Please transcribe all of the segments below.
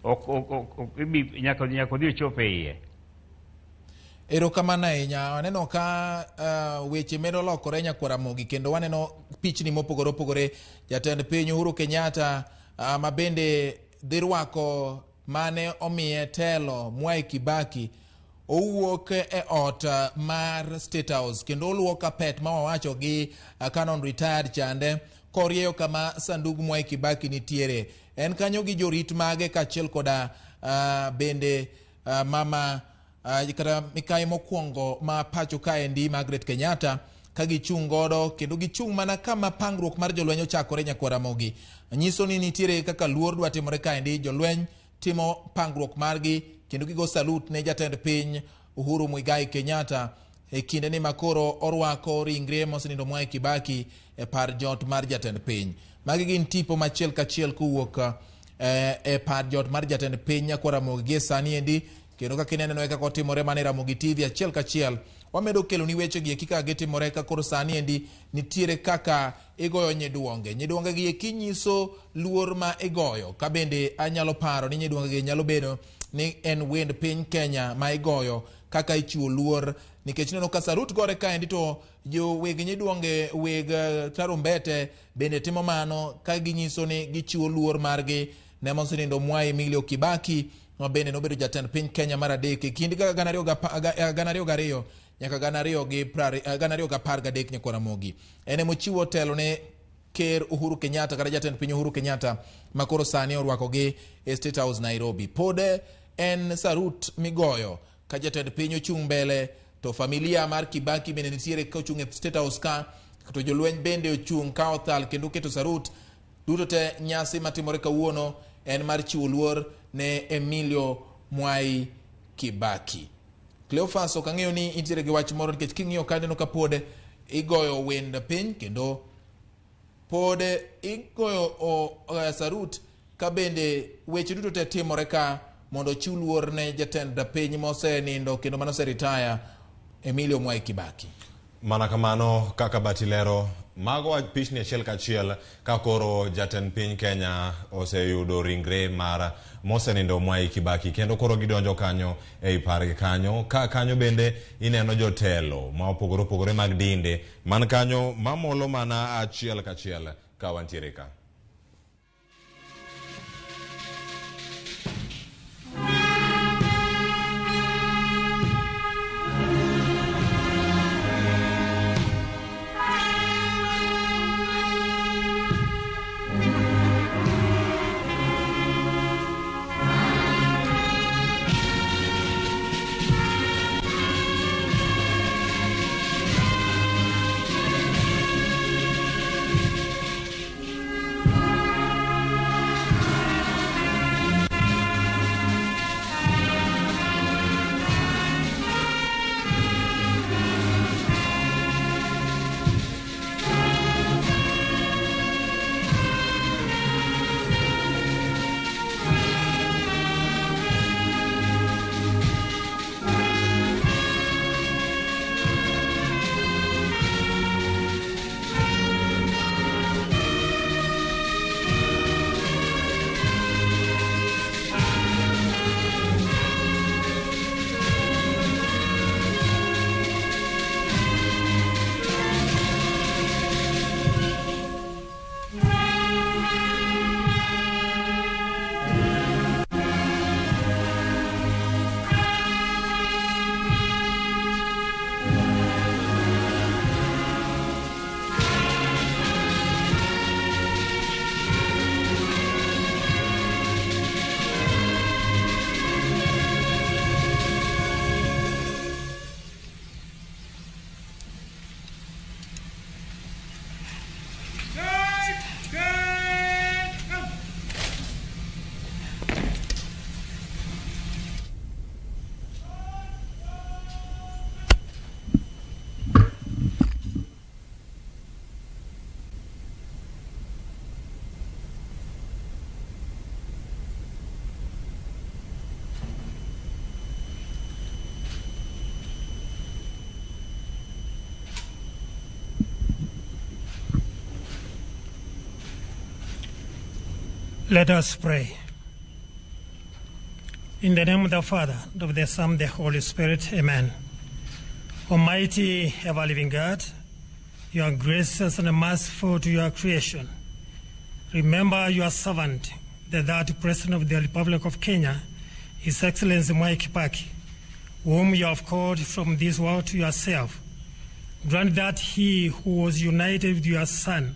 Ok ibi nyaka odhi ochop e iye. Erokamano ahinya. Waneno ka weche medo lokore nyakwar Ramogi, kendo waneno pichni mopogore opogore. Jatend piny Uhuru Kenyatta ma bende dhi rwako mane omiye telo Mwai Kibaki owuok e ot mar State House kendo oluwo kapet ma wawacho gi Canon retired chande korieyo kama sandug Mwai Kibaki nitiere. En kanyo gi jorit mage kaachiel koda bende mama kata mikai mokwongo ma pacho kaendi Margaret Kenyatta ka gichung' godo kendo gichung' mana kama pangruok mar jolweny ochakore nyakwar Ramogi. Nyiso ni nitiere kaka luor dwa timore kaendi, jolweny timo pangruok margi kendo gigo salut ne jatend piny Uhuru Muigai Kenyatta e kinde ni makoro orwako ringre mosenindo Mwai Kibaki e par jot mar jatend piny. Magi gin tipo machiel kachiel kowuok e par jot mar jatend piny nyakwar Ramogi gie sani endi, kendo kaka ineno e kaka otimore mana e Ramogi TV achiel kachiel. Wamedo kelo ni weche gi eki kaka gitimore ka koro sani endi nitiere kaka igoyo nyiduonge. Nyiduonge gi eki nyiso luor ma igoyo, ka bende anyalo paro ni nyiduonge gi nyalo bedo ni en wend piny Kenya ma igoyo kaka ichiwo luor, nikech ineno ka sarut gore kaendi to jo weg nyiduonge weg tarumbete bende timo mano ka ginyiso ni gichiwo luor margi ne mosenindo Mwai Emilio Kibaki ma bende nobedo jatend piny Kenya mar adek e kind 2002 nyaka 2013 nyakwar Ramogi. En emochiwo telo ne Ker Uhuru Kenyatta kata jatend piny Uhuru Kenyatta ma koro sani orwakogi e State House Nairobi. Pod en sarut migoyo ka jatend piny ochung' mbele to familia mar Kibaki bende nitiere kochung' e State House ka, to jolweny bende ochung' ka othal kendo keto sarut. Duto te nyasi matimore kawuono en mar chiwo luor ne Emilio Mwai Kibaki. Cleophas, ok ang'eyo ni intiere gi wach moro, nikech king'iyo ka aneno ka pod igoyo wend piny kendo pod igoyo sarut ka bende weche duto te timore ka mondo ochiw luor ne jatend piny mosenindo kendo mane oseritaya Emilio Mwai Kibaki. Mana kamano kaka Batilero, mago pichni achiel kachiel ka koro jatend piny Kenya oseyudo ringre mar mosenindo Mwai Kibaki kendo koro gidonjo kanyo ei pargi kanyo ka kanyo bende ineno jotelo ma opogore opogore mag dinde man kanyo mamolo mana achiel kachiel ka wantiere ka. Let us pray. In the name of the Father, and of the Son, the Holy Spirit, amen. Almighty, ever-living God, you are gracious and merciful to your creation. Remember your servant, the third President of the Republic of Kenya, His Excellency Mwai Kibaki, whom you have called from this world to yourself. Grant that he who was united with your Son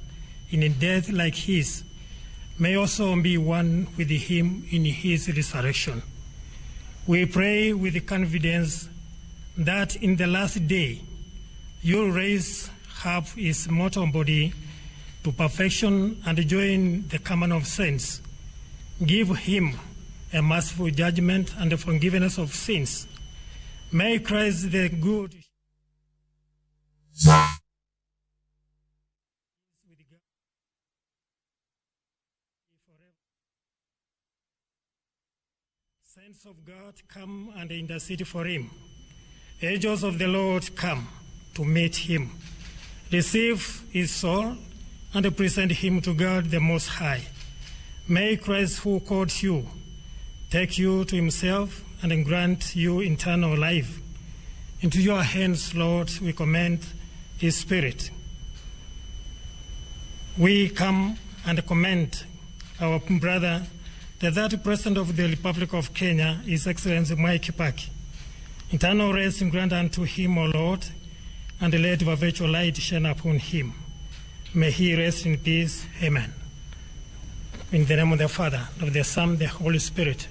in a death like his may also be one with him in his resurrection. We pray with confidence that in the last day you raise up his mortal body to perfection and join the common of saints. Give him a merciful judgment and the forgiveness of sins. May Christ the good Saints of God, come and intercede for him. Angels of the Lord, come to meet him. Receive his soul and present him to God the Most High. May Christ, who called you, take you to himself and grant you eternal life. Into your hands, Lord, we commend his spirit. We come and commend our brother, the third President of the Republic of Kenya, His Excellency Mwai Kibaki. Eternal rest grant unto him, O Lord, and let perpetual light shine upon him. May he rest in peace. Amen. In the name of the Father, of the Son, the Holy Spirit.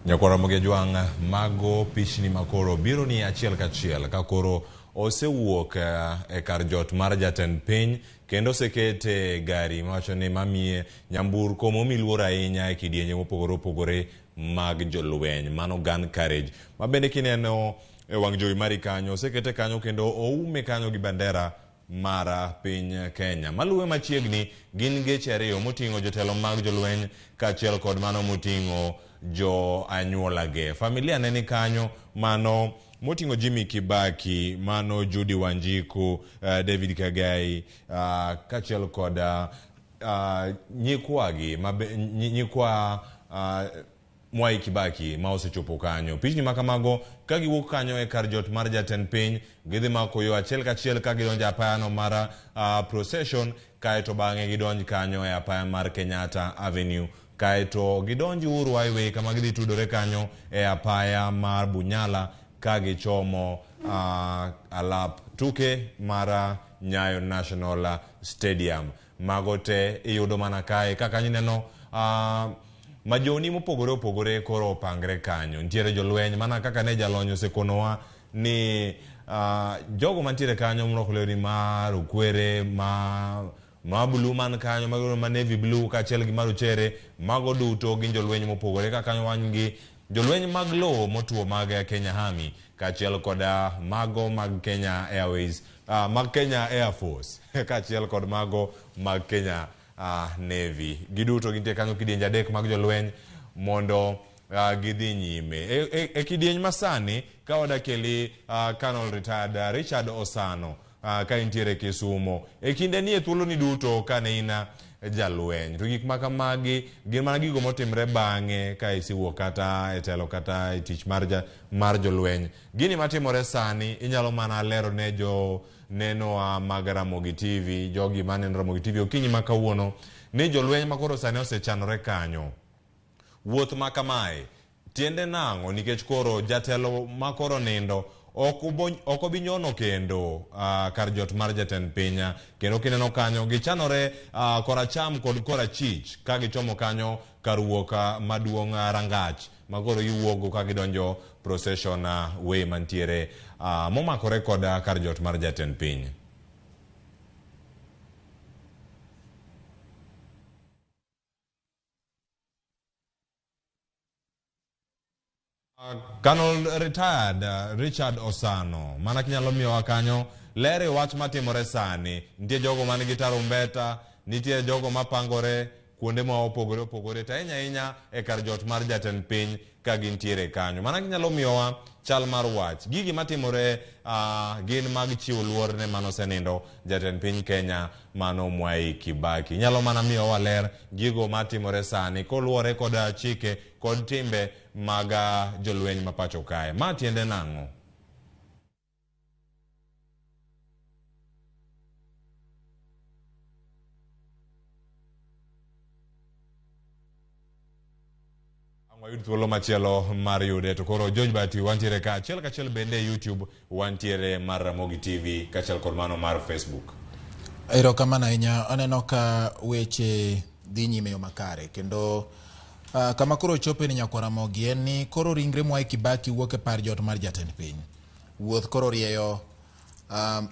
Nyakwar Ramogi Ajwang', mago pichni makoro biro ni achiel kachiel ka koro osewuok e kar jot mar jatend piny kendo osekete gari mawacho ni mamiye nyamburko momi luor ahinya e kidienje mopogore opogore mag jolweny, mano gun carriage ma bende kineno e wang' jowi mari kanyo osekete kanyo kendo oume kanyo gi bandera mar piny Kenya. Maluwe machiegni gin geche ariyo moting'o jotelo mag jolweny kaachiel kod mano moting'o jo anyuolage. Familia ne ni kanyo mano moting'o Jimmy Kibaki, mano Judy Wanjiku, David Kagai, kaachiel kod nyikwagi nyikwa Mwai Kibaki ma osechopo kanyo. Pichni ma kamago ka giwuok kanyo e kar jot mar jatend piny, gidhi mako yo achiel kachiel ka gidonjo e apayano mar procession, kaeto bang'e gidonj kanyo e apaya mar Kenyatta Avenue, kaeto gidonj Uhuru Highway kama gidhi tudore kanyo e apaya mar Bunyala ka gichomo alap tuke mar Nyayo National Stadium. Mago te iyudo mana kae kaka ineno majoni mopogore opogore koro opangre kanyo. Nitiere jolweny mana kaka ne jalony osekonowa ni jogo mantiere kanyo morwako lewni mar okwere ma blue man kanyo, mago ma navy blue kaachiel gi marochere, mago duto gin jolweny mopogore. Ka kanyo wan gi jolweny mag lowo motuo mag Kenya Army kaachiel kod mago mag Kenya Airways, mag Kenya Air Force kaachiel kod mago mag Kenya Navy. Giduto gintie kanyo kidienje adek mag jolweny mondo gidhi nyime. E kidieny masani ka wadakeli Colonel retired Richard Osano ka intiere Kisumo. E kinde ni e thuolo ni duto kane in jalweny. To gik makamagi gin mana gigo motimre bang'e ka isewuok kata e telo kata e tich mar jolweny. Gini matimore sani inyalo mana lero ne jo nenowa mag Ramogi TV, jogi maneno Ramogi TV okinyi ma kawuono, ni jolweny makoro sani osechanore kanyo. Wuoth ma kamae tiende nang'o nikech koro jatelo makoro nindo ok obi nyono kendo kar jot mar jatend piny, kendo kineno kanyo gichanore koracham kod korachich ka gichomo kanyo kar wuok maduong' rangach makoro giwuogo ka gidonjo procession way mantiere momakore kod kar jot mar jatend piny. Colonel retired Richard Osano, mana kinyalo miyowa kanyo ler e wach matimore sani. Nitie jogo man gi tarumbeta, nitie jogo mapangore kuonde ma opogore opogore, to ahinya ahinya e kar jot mar jatend piny ka gintiere kanyo. Mana kinyalo miyowa chal mar wach. Gigi matimore gin mag chiwo luor ne manosenindo jatend piny Kenya mano Mwai Kibaki. Inyalo mana miyowa ler gigo matimore sani koluwore kod chike kod timbe mag jolweny ma pacho kae. Ma tiende nang'o? Wayud thuolo machielo mar yude to koro George Bati wantiere ka achiel kachiel bende e YouTube wantiere mar Ramogi TV kaachiel kod mano mar Facebook. Erokamano ahinya. Aneno ka weche dhi nyime yo makare kendo kama koro chope ni nyakwar Ramogi en ni koro ringre Mwai Kibaki wuok e par jot mar jatend piny. Wuoth koro rieyo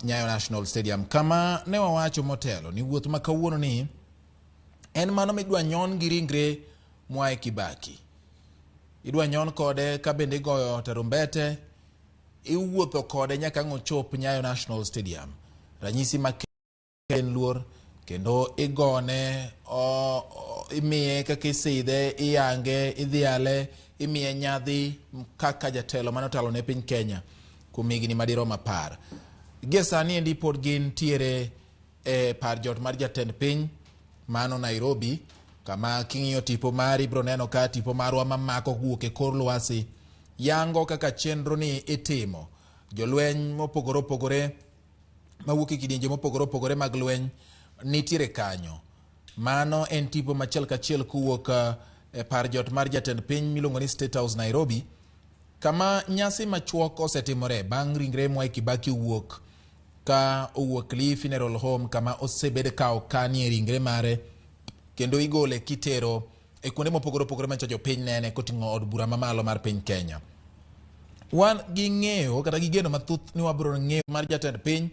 Nyayo National Stadium kama ne wawacho motelo ni wuoth ma kawuono ni en mano midwa nyon gi ringre Mwai Kibaki. Idwa nyon kode ka bende igoyo tarumbete, iwuotho kode nyaka ang' ochop Nyayo National Stadium. Ranyisi ma en luor kendo igone, imiye kaka isidhe, iyange, idhiale, imiye nyadhi kaka jatelo mane otalo ne piny Kenya kuom higni madirom 10. Gie sani endi pod gintiere e par jot mar jatend piny mano Nairobi, kama king'iyo tipo mari ibiro neno ka tipo marwa mamako wuok e kor lwasi yango kaka chenro ni itimo. Jolweny mopogore opogore mawuok e kidienje mopogore opogore mag lweny nitiere kanyo. Mano en tipo machiel kachiel kowuok e par jot mar jatend piny miluongo ni State House Nairobi, kama nyasi machuok osetimore bang' ringre Mwai Kibaki wuok ka owuok Lee Funeral Home kama osebed ka okanie ringre mare kendo igole kitero e kuonde mopogore opogore manyicho jopiny nene koting'o od bura mamalo mar piny Kenya. Wan gi ng'eyo kata gi geno mathoth ni wabiro ng'eyo mar jatend piny.